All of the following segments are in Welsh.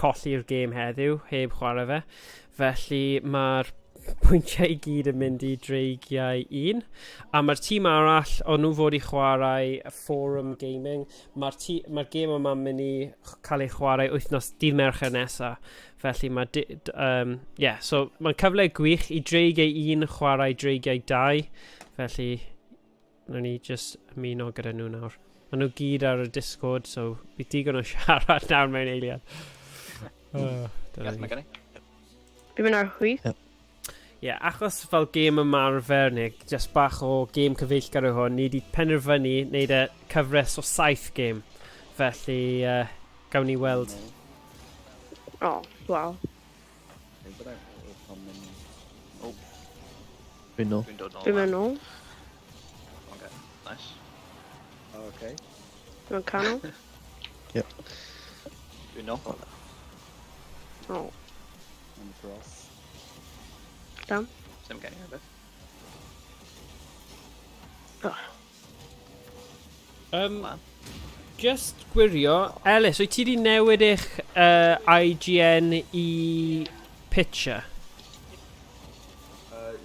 colli'r gêm heddiw, heb chwarae fe. Felly mae'r pwyntiau i gyd yn mynd i Dreigiau 1. A mae'r tîm arall, o'n nhw fod i chwarae Forum Gaming, mae'r ma gêm yma'n mynd i cael ei chwarae wythnos dydd Mercher nesaf. Felly mae... Yeah, so mae'n cyfle gwych i Dreigiau 1 chwarae Dreigiau 2. Felly, wnawn ni just ymuno gyda nhw nawr. Maen nhw gyd ar y Discord, so bydd digon o siarad nawr mewn eiliad. Oh, dyna ni. Fi'n mynd ar chwith. Ie, yeah, achos fel gêm ymarfer neu just bach o gêm cyfeillgar yw hwn, ni wedi penderfynu wneud e cyfres o 7 gêm. Felly, gawn ni weld. Oh, waw. Dwi'n nôl. Dwi'n dod nôl. Dwi'n mynd nôl. Okay, nice. Okay. Dwi'n mynd canol. Yep. Dwi'n nôl. Oh. And cross. Dam. Sim gen i rhywbeth. Oh. Just gwirio, Ellis, wyt ti wedi newid eich IGN i picture?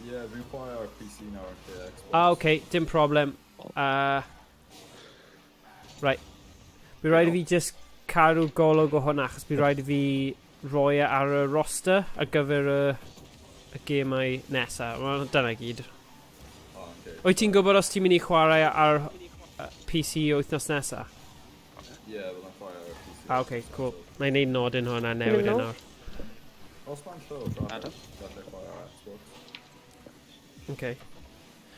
Yeah, fi'n chwarae ar PC nawr yn lle Xbox. Ah, okay, dim problem. Right. By rhaid i fi just cadw golwg o hwnna, achos by rhaid i fi roi e ar y roster ar gyfer y gemau nesaf. Wel, dyna gyd. Oh, okay. Wyt ti'n gwybod os ti'n mynd i chwarae ar PC wythnos nesaf? Yeah, byddai'n chwarae ar PC. Ah, okay, cool. Na i wneud nodyn hwnna newid e nôl? nawr. Os mae'n lle o traffic, Adam? gallai chwarae ar Xbox. Okay.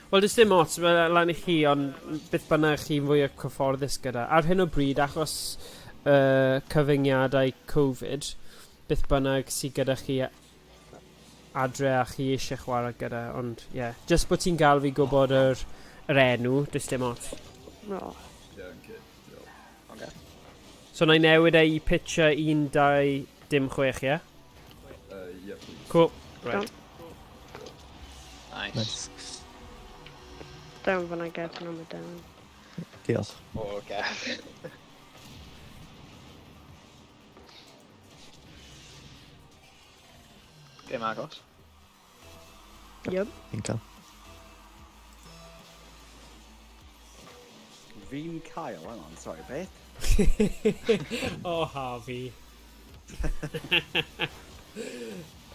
Wel, does dim ots, mae lan i chi, ond beth bynnag chi'n fwy o cyfforddus gyda. Ar hyn o bryd, achos cyfyngiadau Covid, beth bynnag sydd gyda chi adre a chi eisiau chwarae gyda, ond ie. Yeah. Just bod ti'n gael fi gwybod yr enw, does dim ots. Oh. Yeah, okay. Diolch. Okay. So na i newid e i picture 1, 2, dim 6, ie? Yeah, please. Cool. Right. Nice. Nice. Down fyna Geth am y down. Diolch. O, Geth. Gêm agos. Yep. Fi'n cael. Fi'n cael, hang on, sorry, beth? Oh, Harvey.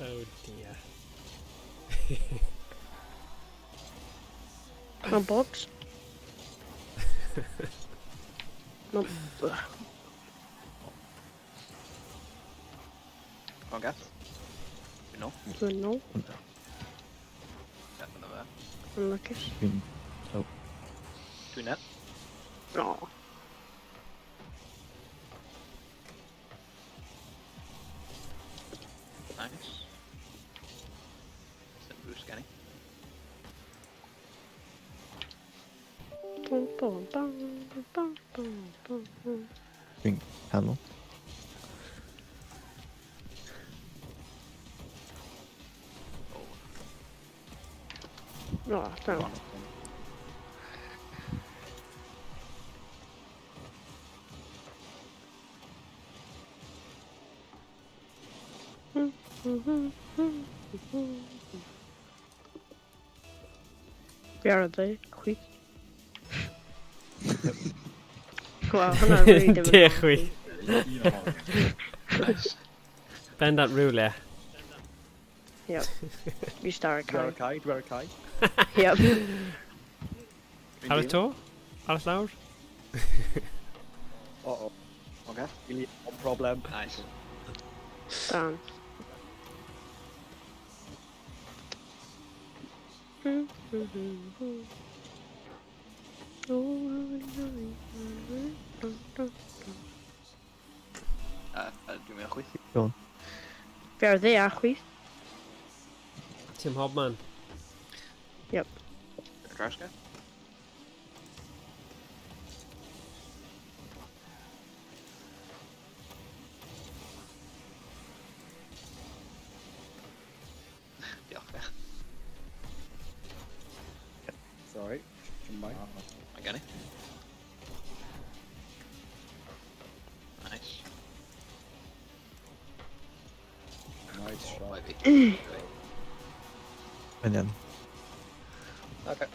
Oh dear. Mae'n box. No. Go on, Geth. Dwi'n nôl. Dwi'n nôl. Geth yna fe. Yn lwcus. Fi'n... Dwi'n net. Oh. Nice. Sim boost gen i. Bum, bum, bum, bum, bum, bum, bum. Fi'n canol. Oh. Oh, down. Fi ar y dde, chwith. Wel, hwnna really ddim yn De chwith. Un ohonyn. Nice. Bendant rhywle. Yep. Fi jyst ar y Dwi ar y cae. cae, dwi ar y cae. Yep. Dwi'n Ar y dilyn. to? Ar y llawr? Uh-oh. Okay. Really, one problem. Nice. Down. Dwi'n mynd chwith. Go on. Fi ar dde a chwith. Tim Hobman. Yep. Draws, Geth. Diolch, Geth. Sorry. Shwmae. Mae gen i. Nice. Nice shot. Mai fi. Mae'n iawn. Okay.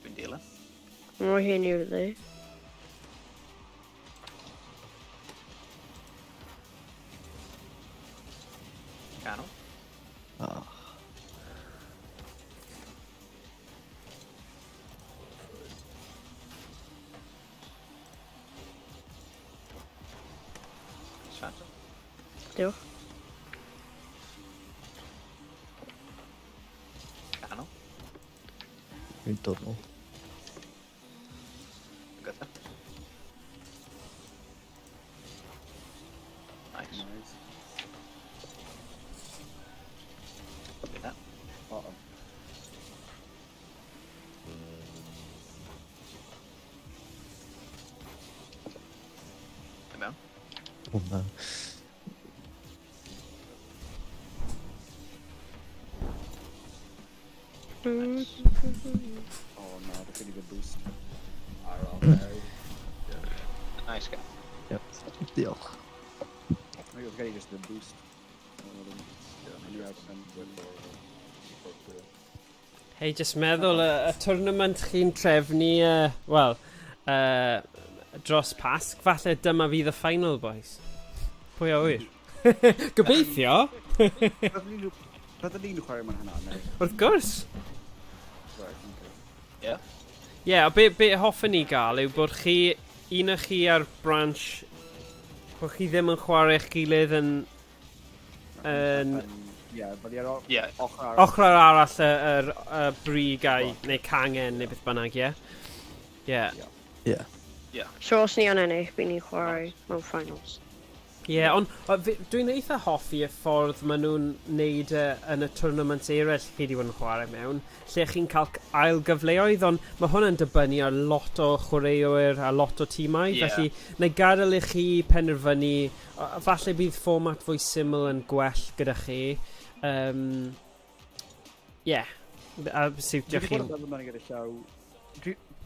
Dwi'n dilyn. Mae hyn i'r dde. Canol. Ah. Phantom. Diolch. Canol. Dwi'n dod nôl. Gyda. Nice. Nice. Gyda. Uh-oh. I mewn. O na. Nice. Oh no, they're gonna get boost. IRL carry. Nice guy. Yep. Diolch. I think it's getting just the boost. Yeah, New outcome. Appropriate. Hei, jyst meddwl, y tournament chi'n trefnu, wel, dros Pasg, falle dyma fydd y final, boys. Pwy a wyr? Gobeithio, Byddwn ni'n chwarae mewn hynna, neu? wrth gwrs. Right, okay. Yeah. Ie, yeah, be hoffwn ni gael yw bod chi, un o chi ar branch, bod chi ddim yn chwarae eich gilydd yn Ie, fel i ar Yeah. ochr arall. ochr arall y brigau, neu cangen, neu beth bynnag, ie? Ie. Ie. Yeah. So os ni yn ennill, bydd ni'n chwarae mewn finals. Ie, yeah, ond dwi'n eitha hoffi y ffordd maen nhw'n neud yn y tournaments eraill chi wedi bod yn chwarae mewn, lle chi'n cael ail gyfleoedd, ond mae hwnna'n dibynnu ar lot o chwaraewyr a lot o tîmau, Ie. felly na i gadael i chi penderfynu, falle bydd fformat fwy syml yn gwell gyda chi. Ie, a siwtio Dwi wedi chi'n. bod yn meddwl amdano gyda llaw.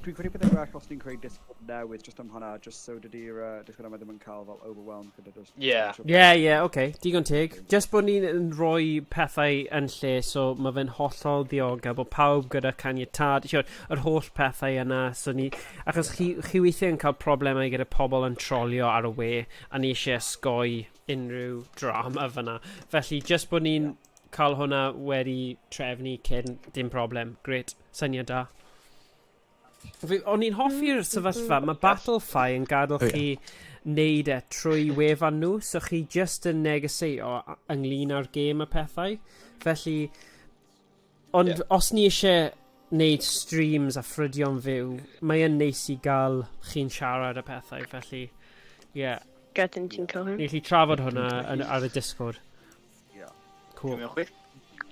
Dwi'n credu bydd e'n gwell os ni'n creu Discord newydd just am hwnna, just so dydy'r Discord yma ddim yn cael fel overwhelmed gyda just... Yeah. Ie, oce, digon teg. Just bod ni'n yn rhoi pethau yn lle, so mae fe'n hollol ddiogel, bod pawb gyda caniatâd, siwr, yr holl pethau yna, so ni... Achos chi weithiau yn cael problemau gyda pobl yn trolio ar y we, a ni eisiau osgoi unrhyw drama fyna. Felly, just bod ni'n cael hwnna wedi trefnu cyn, dim problem. Great, syniad da. O'n i'n hoffi'r sefyllfa, mae Battlefy yn gadael O, ie. chi wneud e trwy wefan nhw, so chi just yn negeseuo ynglyn â'r gêm a pethau. Felly, ond os ni eisiau wneud streams a ffrydio'n fyw, mae yn neis i gael chi'n siarad a pethau, felly, ie. Yeah. Gedyn ti'n cael hyn. Ni gallu trafod hwnna ar y Discord. Ie. Cool. Dwi'n chwith.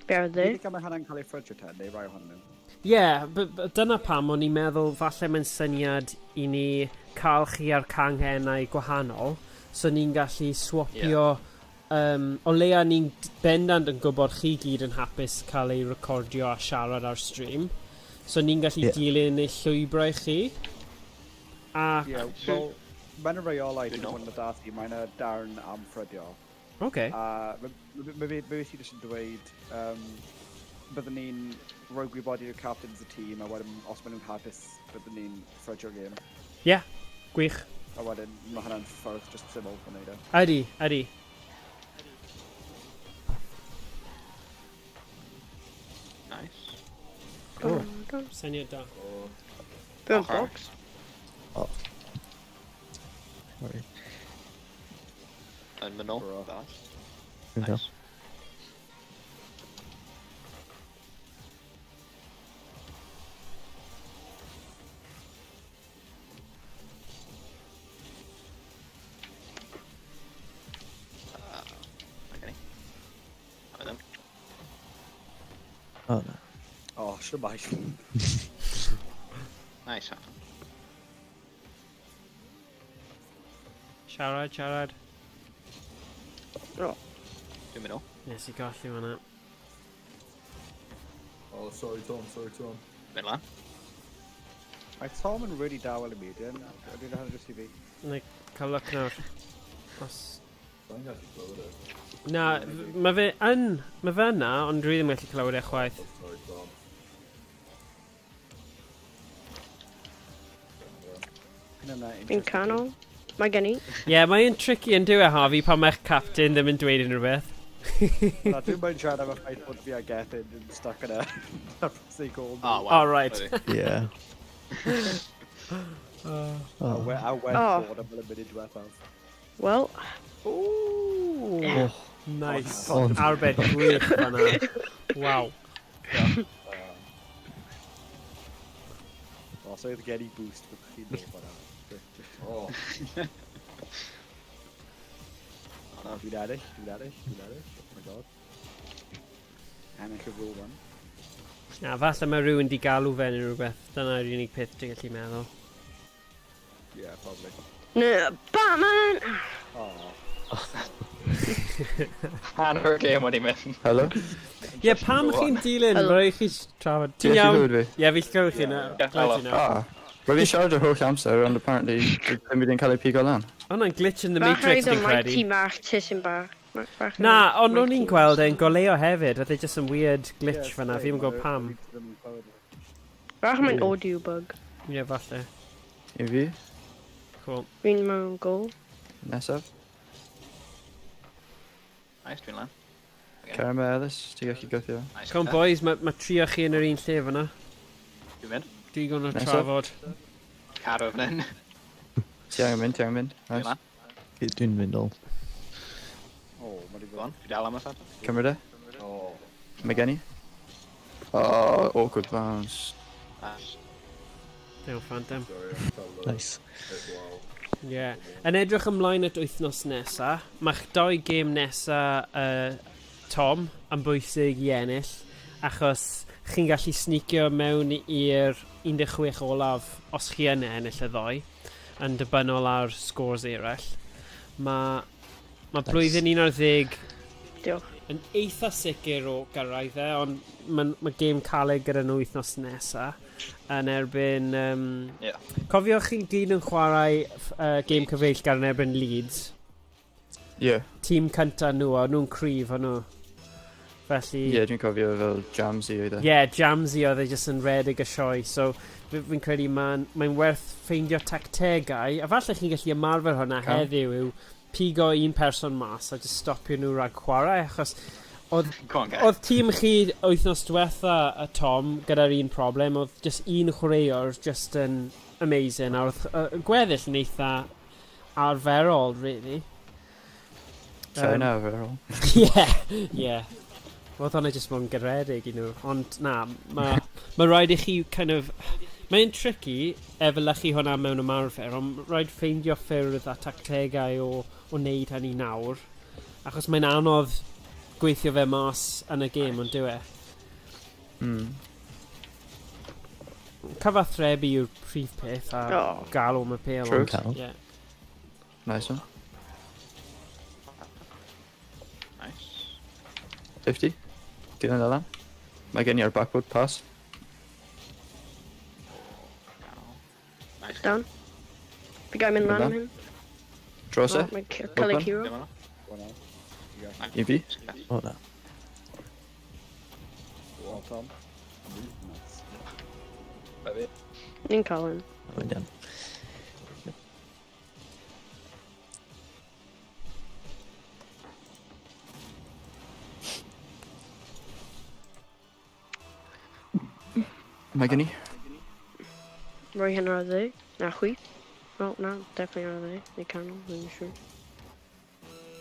Be ar y dde? Dwi'n licio mae hwnna'n cael ei ffrydio te, neu rai ohonyn nhw. Ie, yeah, dyna pam o'n i'n meddwl falle mae'n syniad i ni cael chi ar canghennau gwahanol, so ni'n gallu swapio, o leia ni'n bendant yn gwybod chi gyd yn hapus cael ei recordio a siarad ar stream, so ni'n gallu dilyn eich llwybrau chi. A, Ie, wel, mae'n y reolau Dwi'n dwi'n bod yn y dati, mae'n y darn am ffrydio. Okay. A mae fe sydd jyst yn dweud, byddwn ni'n rhoi gwybod i'r captains y tîm, a wedyn os maen nhw'n hapus, byddwn ni'n ffrydio'r gêm. Ie, yeah, gwych. A wedyn mae hwnna'n ffordd just syml o wneud e. Ydy. Nice. Cool. Syniad da. Be o'n Ochr. box? Sorry. Yn mynd nôl. Bro. Nice. Dwi'n cael. Nice. Okay. I them. O na. Oh, shwmae. Nice. Siarad, siarad. O, Dwi'n mynd nôl. Nes i golli hwnna. Oh, sorry, Tom. Sorry, Tom. Mynd lan. Mae Tom yn really dawel i mi, dyn. Ydy'n hynny jyst i fi. Na i cael look nawr. Os... Dwi'n gallu clywed e. Na, mae fe yn... Mae fe yna, ond dwi ddim yn gallu clywed e chwaith. Oh, sorry, Tom. Fi'n canol. Mae gen i. Ie, yeah, mae'n tricky yn dyw e, Harvey, pan mae'ch captain ddim yn dweud unrhyw beth. Na, dwi'n mynd siarad am y ffaith bod fi a Gethin yn stuck yn y say goal. Oh, wow. Oh, right. Sorry. Yeah. A Oh. we went Oh. forward am y munud diwethaf. Wel, Ooh. Oh. Nice. Oh. Arbed gwych fan'na. Waw. Os oedd gen i boost, byddwch chi'n dod fan'na. Oh, Oh, no. Dwi'n ennill, dwi'n ennill, dwi'n ennill. Oh my god. Ennill y rôl one. Na, falle mae rhywun di galw fe neu rhywbeth. Dyna'r unig peth dwi'n gallu meddwl. Yeah, probably. na, Batman! Oh. Hanner game wedi mynd. Hello? Ie, yeah, pam chi'n dilyn? Hello. Mae rhaid chi trafod. Ti'n Ti'n iawn? gallu clywed fi? Ie, fi'n clywed chi nawr. Ie, Clywed ti hello. nawr. Ah. Roedd fi'n siarad yr holl amser, ond apparently dwi ddim wedi cael ei pigo lan. Hwnna'n glitch in the Bach Matrix, oedd fi'n y mighty credu. Mark tisyn bach. Bach Na, ond o'n mighty i'n gweld e'n goleo hefyd. Oedd e just yn weird glitch fan'na. Fi'n gwybod pam. Bach mae'n audio bug. Ie, falle. I fi, Cool. Fi'n mewn gol. nesaf. Nice, dwi'n lan. Okay. Caramel Ellis, ti'n gallu gythio. Nice. Come on, boys, mae ma trio chi yn yr un lle fan'na. Dwi'n mynd. Digon o Nesaf. trafod. Caro fan hyn. Ti angen mynd, ti angen mynd. Dwi'n Nice. lan. Dwi'n mynd ôl. Oh, mae di Go on. Dwi dal am y ffan. Cymryd e. oh. Mae gen i. Oh, awkward bounce. Nice. Dew, Phantom. Sorry, I'm cael Nice. As well. Ie. Yeah. Yn edrych ymlaen at wythnos nesa, mae'ch doi gêm nesa, Tom, yn bwysig i ennill, achos chi'n gallu sneakio mewn i'r 16 olaf os chi yn ennill y ddoi, yn dibynnol ar scores eraill. Mae ma Nice. blwyddyn 11 Diolch. yn eitha sicr o gyrraedd e, ond mae ma gêm caled gyda nhw wythnos nesa yn erbyn... Ie. Cofiwch chi gyd yn chwarae gêm cyfeillgar yn erbyn Leeds. Ie, Tîm cynta nhw, a nhw'n cryf o'n nhw. Felly... ie, dwi'n cofio fel Jamsy oedd e. Ie, yeah, Jamsy oedd e jyst yn redeg y sioe, so fi'n credu mae'n mae werth ffeindio tactegau, a falle chi'n gallu ymarfer hwnna Cam. heddiw yw pigo un person mas a just stopio nhw rhag chwarae, achos oedd Go on, guys. Oedd tîm chi wythnos diwetha, y Tom, gyda'r un problem, oedd just un chwaraewr just yn amazing, a oedd gweddill yn eitha arferol, really. Llai na arferol. Ie, ie. Oedd hwnna jyst mor garedig i nhw. Ond na, mae ma rhaid i chi kind of... Mae'n tricky efelychu hwnna mewn ymarfer, ond rhaid ffeindio ffyrdd a tactegau o wneud hynny nawr. Achos mae'n anodd gweithio fe mas yn y gêm, ond dyw e. Cyfathrebu yw'r prif peth a Oh. galw am y pêl. True. ond- Ie. Nice one. Nice. 50. Dilyn lan. Mae gen i ar backward pass. Canol. Nice. Dan. Fi gael mynd lan Dan. am hyn. Dros e. Oh, Mae'n cael ei Open. curo. Dwi'n mynd. I fi. O, na. Oh, Tom. Nice. Baby. Ni'n cael hyn. Mae'n Mae gen i. Rhoi hyn ar y dde. Na, chwith. Oh, na, definitely ar y dde. Neu canol, ddim yn siŵr.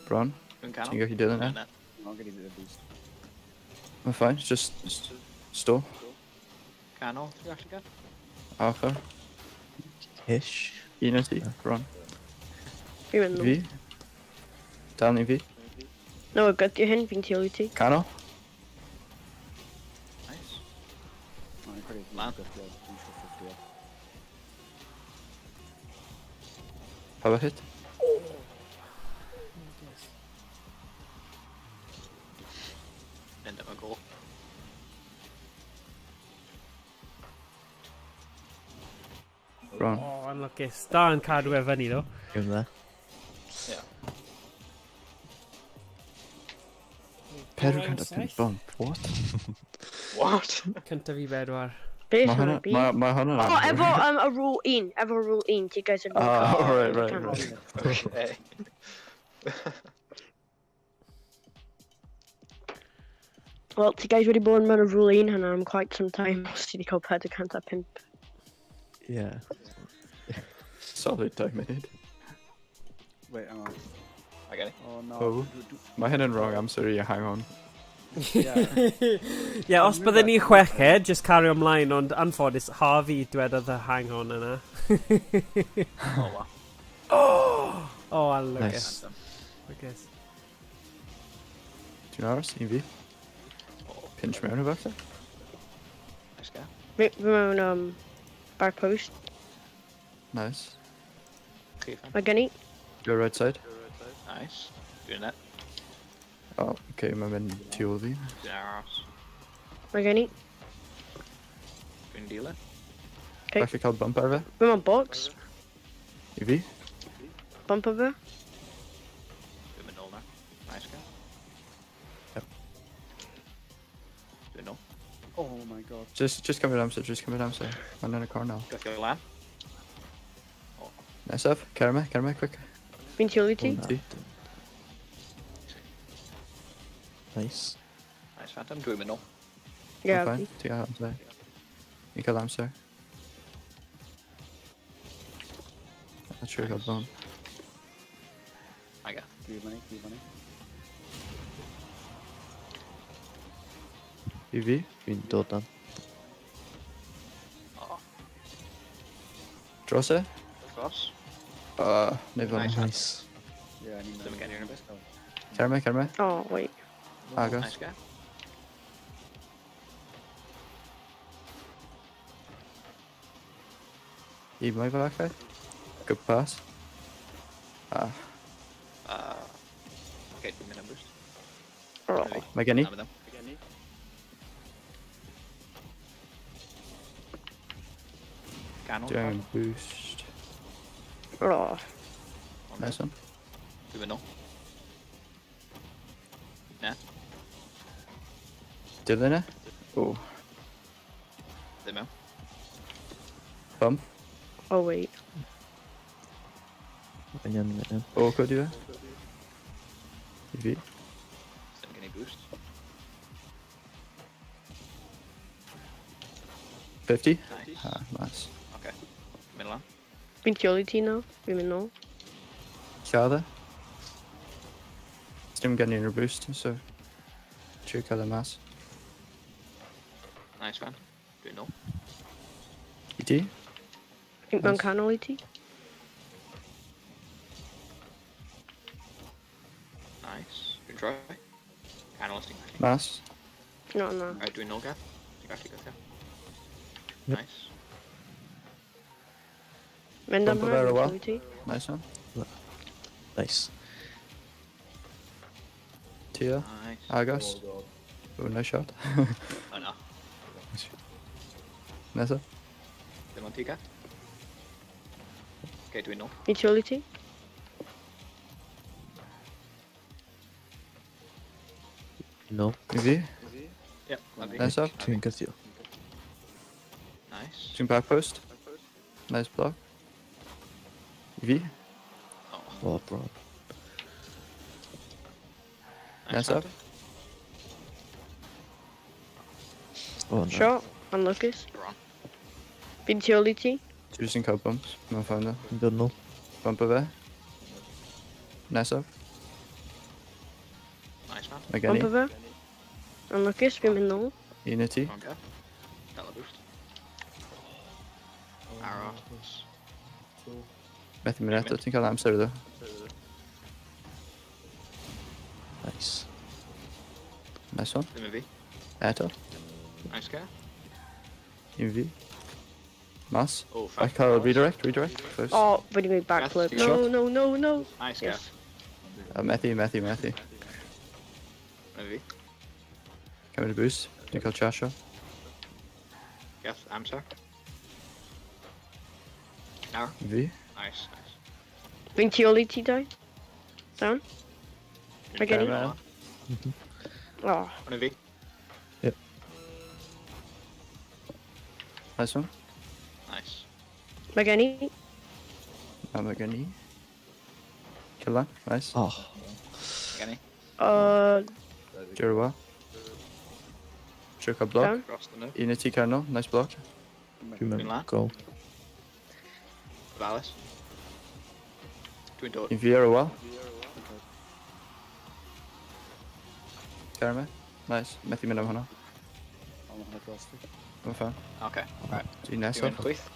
Bron. Dwi'n canol. Ti'n gallu dilyn e? Na. Mae'n gen i bit o boost. Mae'n fine, just stall. Canol, ti'n gallu gael? Ochr. Ish. Un o ti, bron. Fi'n mynd Fi. nôl. Dal ni fi. No, gydio hyn, fi'n tu ôl i ti. Canol. Nice. Mae'n credu Lan. 50, dwi'n siŵr 50. Power hit. Mynd am y gol. Bron. Oh, anlwcus. Da yn cadw e fyny, ddo. Iawn dda. Ie. 405 bump. What? What? Cyntaf i bedwar. Beth Mae hwnna hwnna... byd? Mae hwnna'n O, efo y rule 1, efo rule 1, ti guys yn Ah, cael right, right, canol. right. Okay. Wel, ti guys wedi bod yn mewn y rule 1 hynna am quite some time, os ti wedi cael 405. Yeah. Solid 2 munud. Wait, hang on. I get it. Oh no. Oh. Mae hyn yn wrong amser i hang on. Yeah. Ie, yeah, os bydden ni'n chweched, just cario ymlaen, ond anffodus, Harvey dwedodd y hang on yna. Oh, wow. Oh, anlwcus. Nice. Lwcus. Ti'n aros? Un fi. Oh, Pinch mewn efallai? Nice guy. Fi mewn back post. Nice. Okay, fine. Mae gen i. Go right side. Nice. Doing that. Oh, okay, mae'n mynd tu ôl fi. Dwi'n aros. Mae gen i. Dwi'n dealer. Okay. Felly cael bump ar fe. Fi mewn box. I fi. Bump o fe. Dwi'n mynd nôl na. Nice guy. Yep. Dwi'n nôl. Oh my god. Just cymryd amser, just cymryd amser. Mae'n yn y cornel. Gweithio lan. Nesaf, cer yma, cer yma, quick. Fi'n tu ôl i ti. O, na, Ti. dim. Nice. Nice Phantom. Dwi'n mynd nôl. Ie, Mae'n fine, fi. ti'n cael amser. Ni'n cael amser. Not sure cael bump. I get. Dwi fyny, dwi fyny. I fi. Fi'n dod dan. Oh, Dros e. cross. Neu fel. Nice. Nice. Yeah, ni'n Ddim gen i unrhyw beth. Cer yma, cer yma. Oh, wait. Agos. Nice guy. I mwy fel allai. Good pass. Ah, Okay, dwi'n mynd am boost. Oh. mae gen i. Na, byddem. Ganol. Dwi angen boost. Oh. Nice one. Dwi'n mynd nôl. Na, Dilyn e. O, ddim mewn. bump. Oh, wait. Yn iawn, yn iawn. Awkward i fe. I fi. Ddim gen i boost. 50. Nice. Ah, nice. Okay. Mynd lan. Fi'n tu ôl i ti nawr. Fi'n mynd nôl. Lladd e. Dim gen i unrhyw boost, so... Trio cael e mas. Nice fan. Dwi'n nôl. I ti? Fi'n mewn Nice. canol i ti. Nice. Dwi'n troi. Canol os ti'n gallu. Mas. No, na. Right, dwi'n nôl gath. Ti'n gallu gweithio. Yep. Nice. Mynd am Bump o fe hwnna, ar y fi'n tu wal. ôl i ti. Nice one. Nice. Tia. Nice. Agos. Oh god. Oh, nice shot. O na. Nesa. Ddim ond ti gath. Okay, dwi'n nôl. Fi'n tu ôl i ti. No. I fi. Yep, na fi. Nesaf. Dwi'n gythio. Nice. Dwi'n back post. Nice block. I fi. Oh, O, bron. nice Nesaf. Phantom. O, na. Shot. Anlwcus. Bron. Fi'n tu ôl i ti. Dwi jyst yn cael bumps. Mae'n fine though. Fi'n dod nôl. Bump o fe. Nesaf. Nice man. Mae gen Bump o i. fe. Anlwcus, fi'n mynd nôl. Un i ti. Bron gath. Dal y boost. Oh, Aros. Two. Methu mynd eto. Ti'n cael amser ddo. Nice. Nice one. Ddim yn fi. Eto. Nice guy. Un fi. Mas. Oh, I Phantom. cael redirect, redirect. Close. Oh, fi wedi mynd backflip. No, Shot. no, no, no. Nice guy. Yes. Methu, methu, methu. Ddim yn fi. Cymryd y boost. Dwi'n cael charge shot. Gath, amser. Nawr. Fi. Nice, nice. Fi'n tu ôl i ti, dau. Down. Mae gen i. Caramel. Oh. Hwna fi. Nice one. Nice. Mae gen i. Na, mae gen i. Kill that. Nice. Oh. Gen i. Trio well. Trio cael block. Down. Dros dyn nhw. Un i ti canol. Nice block. Dwi'n Dwi'n mynd lan. gol. Ofalus. Dwi'n dod. Un fi ar y wal. Caramel. Nice. Methu mynd am hwnna. Ond hwnna dros ti. Mae'n fine. Okay, right. Dwi'n Dwi'n nesaf. mynd chwith.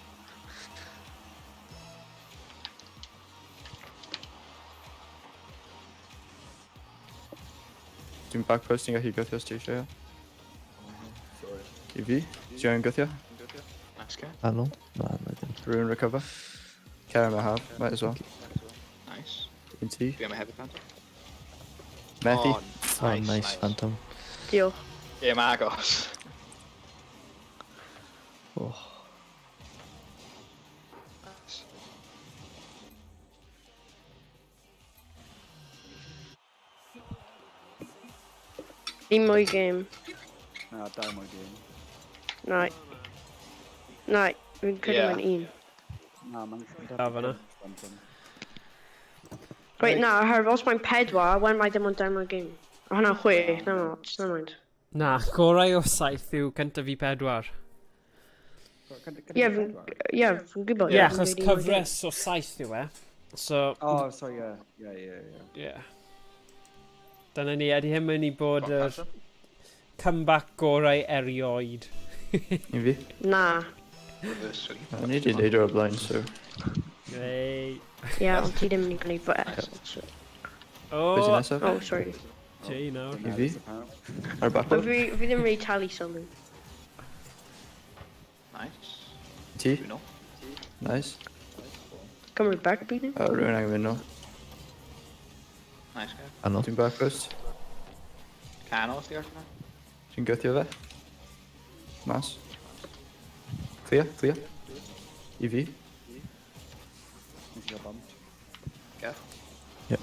Dwi'n back post, ti'n gallu gwthio os ti eisiau. Sorry. I fi. Ti angen gwthio? Nice guy. Canol. Na, na dim. Rwy'n recover. Caramel half. Might as well. Nice. Un ti. Dwi am y hefyd Phantom. Methu. Oh, Oh, nice, Phantom. Diolch. Ie, mae agos. Oh. Nice. Dim mwy game. Na, dau mwy game. Na. Na, fi'n credu Ie. mae'n un. Na, mae'n... Da fan'na. Wait, na, oherwydd os mae'n pedwar, when mae dim ond dau mwy game. O, hwnna'n chwech, na, na, na mind. Na, gorau o saith yw cyntaf i pedwar. Ie, fi'n ie, fi'n gwybod. Ie, fi'n achos credu mwy game. cyfres o saith yw e. So, Oh, sorry, ie. Ie, ie, ie. ie. Dyna ni, ydy hyn mynd i bod Got yr Phantom. comeback gorau erioed. Un fi. Na. Reverse sweep. Na, ni wedi neud o'r blaen, so... Ei. Ie, ond ti ddim yn gwneud fy S. Be O, ti nesaf? Oh, sorry. Jay nawr. I fi. Ar Ond backboard. fi, fi ddim really talu sylw. Nice. Ti. Dwi'n ôl. Nice. Cymryd back beat O, rhywun angen mynd nôl. Nice guy. Canol. Dwi'n back post. Canol, os ti allan. Dwi'n gwthio fe. Mas. Clear, clear. I fi. Nes i gael bumped. Geth. Yep.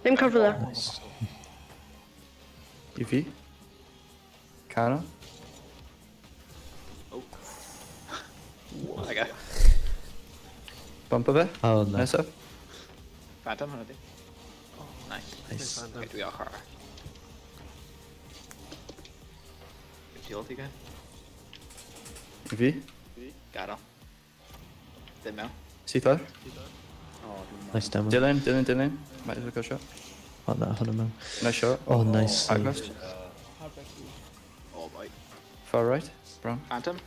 Ddim cover there. Nice. I fi. Canol. There go. Bumper fe. Oh, na. Nesaf. Phantom, hwnna di. Nice. Nice. Okay, dwi ochr. Dwi'n tu ôl ti, guy. I fi. Gadael. Ddim mewn. Syth ar. Oh, dwi'n Nice demo. Dylan, Dylan, Dylan. Might as well go shot. Oh, na, hwnna mewn. Nice shot. Oh, nice. Back save. left. Oh, boy. Far right. Brown. Phantom.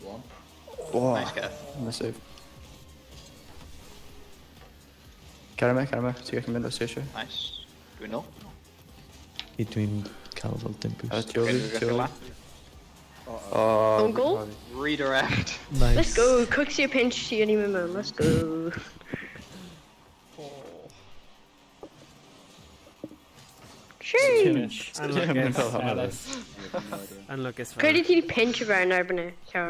One. Wow. Nice Geth. Nice save. Caramel, caramel. Ti'n gallu mynd os ti eisiau. Nice. Dwi'n nôl. I dwi'n cael fel dim boost. Tu ôl Okay, fi, dwi'n tu ôl gallu fi. lan. Oh, Own goal? Redirect. Nice. Let's go. Cooks your pinch ti yn i mynd mewn. Let's go. Sheesh. Ie, mae'n fel hwnna, Ellis. Unluckus fel. Credu ti di pinch o fe yn erbyn e. Ciao.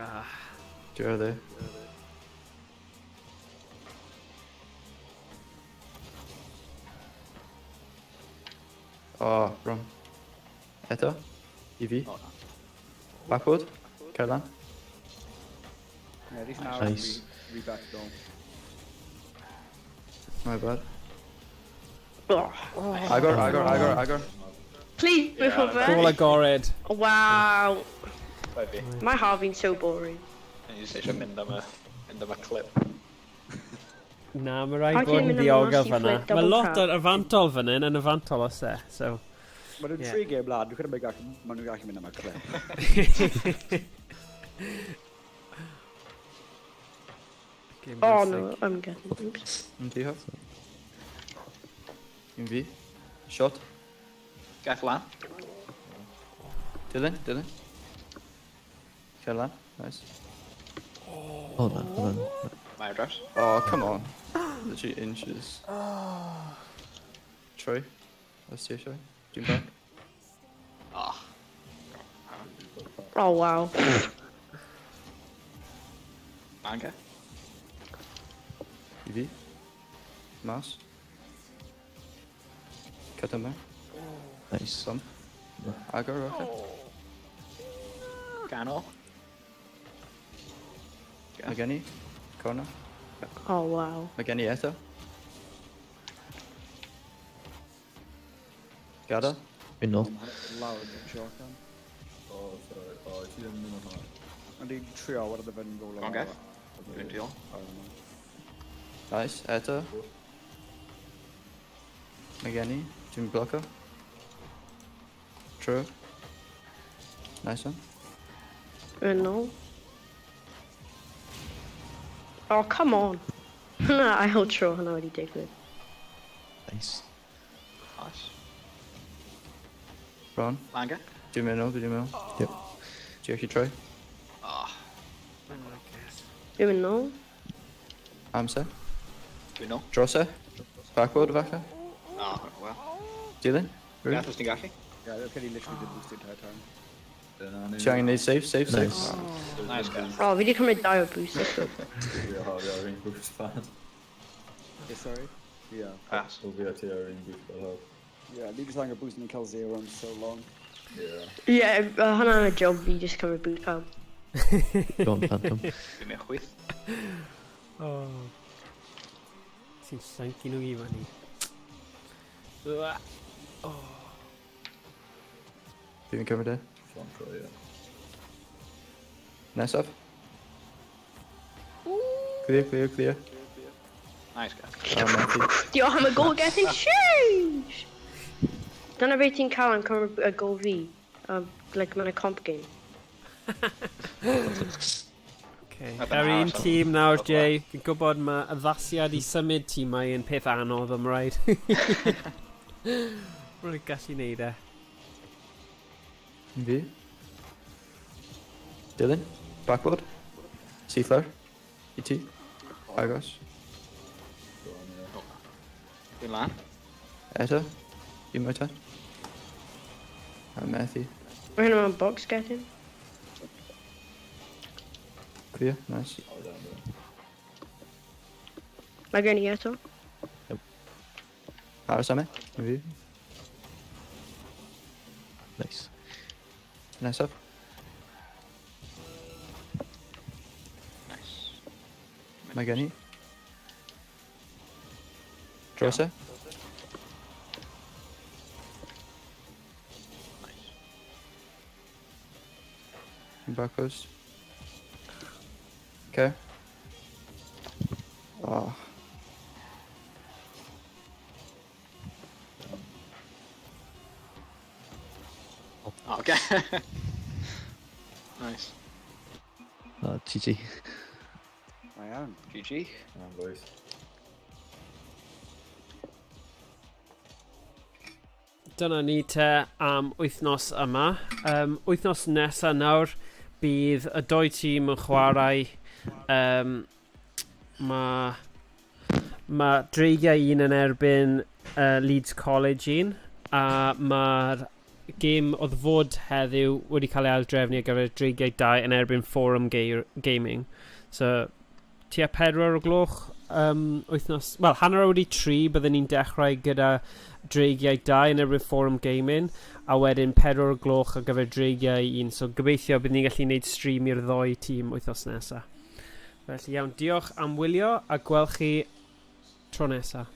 Ah. Tu ar dde. Oh, wrong. Eto. I fi. Oh, na. Backward. Cer lan. Ie, rhys nawr Nice. Re back nôl. My bad. Oh. Agor, agor, agor, agor. Please, before Gol fe. agored. Wow. Bai fi. Mae Harvey'n so boring. Ni jyst eisiau mynd am y, mynd am y clip. Na, mae rhaid A bod ti'n yn mynd am ddiogel mas i fyna. flip double Mae lot tap. o'r afantol fan hyn, yn afantol os e, so... Mae nhw'n Ie. tri game lad, dwi'n credu mae gallu- ma' nhw'n gallu mynd am y clip. Game Oh bwysig. no, I'm getting... Oops. Un ti haf. Un fi. Shot. Geth lan. Dylan, Dylan. Cer lan. Nice. Oh, na, hwnna'n... Mae ar draws. Oh, come on. Literally inches. Troi. Os ti eisiau. Dwi'n back. Ah. Oh, wow. Manga. I fi. Mas. Cut yma. Nice. Bump. Agor, okay. Ganol. Mae gen i. Corner. Oh, wow. Mae gen i eto. Gada. Fi'n nôl. Lawr yn shotgun. Oh, sorry. Oh, ti ddim yn mynd o'n hwnna. Ond i'n trio wedyn fe'n roll Go on, Gath. Dwi'n deal. Nice, eto. Mae gen i. Dwi'n bloco. True. Nice one. Dwi'n nôl. Oh, come on. Na, ail tro hwnna wedi digwydd. Nice. Nice. Ron. Manga. Dwi'n mynd nôl, dwi'n mynd nôl. Yep. Ti'n gallu troi? Ah. Dwi'n mynd nôl. Amser. Dwi'n nôl. Dros e. Backward, falle. Ah, well. Dilyn. Rwy'n. Gath os ti'n gallu. Yeah, okay, he literally did boost the entire time. Dyna ni. Ti angen neud safe, safe, safe. Nice. Nice, Gath. Oh, fi wedi cymryd dau o boost. Fi a Harvey ar un boost pad. Okay, sorry. Yeah. Pass. O fi a ti ar un boost pad help. Yeah, ni just angen boost yn cael zero am so long. Yeah. Yeah, hwnna'n y job fi, just cymryd boost pawb. Go on, Phantom. Dwi'n mynd chwith. Oh. Ti'n llyncu nhw i fyny. Oh. Fi'n cymryd e. Front row, yeah. Nesaf. Clear, clear, clear. Nice, Gath. Oh, methu. Diolch am y gol getting huge! Dyna beth ti'n cael am cymryd y gol fi. Like, mewn y comp game. Okay. Mae fe'n Ar un aros am- tîm nawr, o'r Jay. Fi'n gwybod mae addasiad i symud tîmau yn peth anodd am rhaid. Rwy'n gallu neud e. Fi. Dilyn. Backward. Syth lawr. I ti. Agos. Go on, yeah. Dwi'n lan. Eto. Un mwy touch. A methu. Mae hynna mewn box getting. Clear. Nice. Oh, down there. Mae gen i eto. Aros am e. Fi. Nice. Nesaf. Nice. Mae gen i. Dros e. Nice. Back post. Okay. Oh. Oh, okay. Nice. Oh, GG. I am. GG. Come on, boys. Dyna ni te am wythnos yma. Wythnos nesa nawr, bydd y doi tîm yn chwarae. Mae Dreigiau un yn erbyn Leeds College un, a mae'r gêm oedd fod heddiw wedi cael ei aildrefnu ar gyfer Dreigiau 2 yn erbyn Forum Gaming. So, tua 4 o'r gloch wythnos... Wel, 3:30 byddwn ni'n dechrau gyda Dreigiau 2 yn erbyn Forum Gaming, a wedyn 4 o'r gloch ar gyfer Dreigiau 1. So gobeithio byddwn ni'n gallu gwneud stream i'r ddoi tîm wythnos nesaf. Felly iawn, diolch am wylio a gweld chi tro nesaf.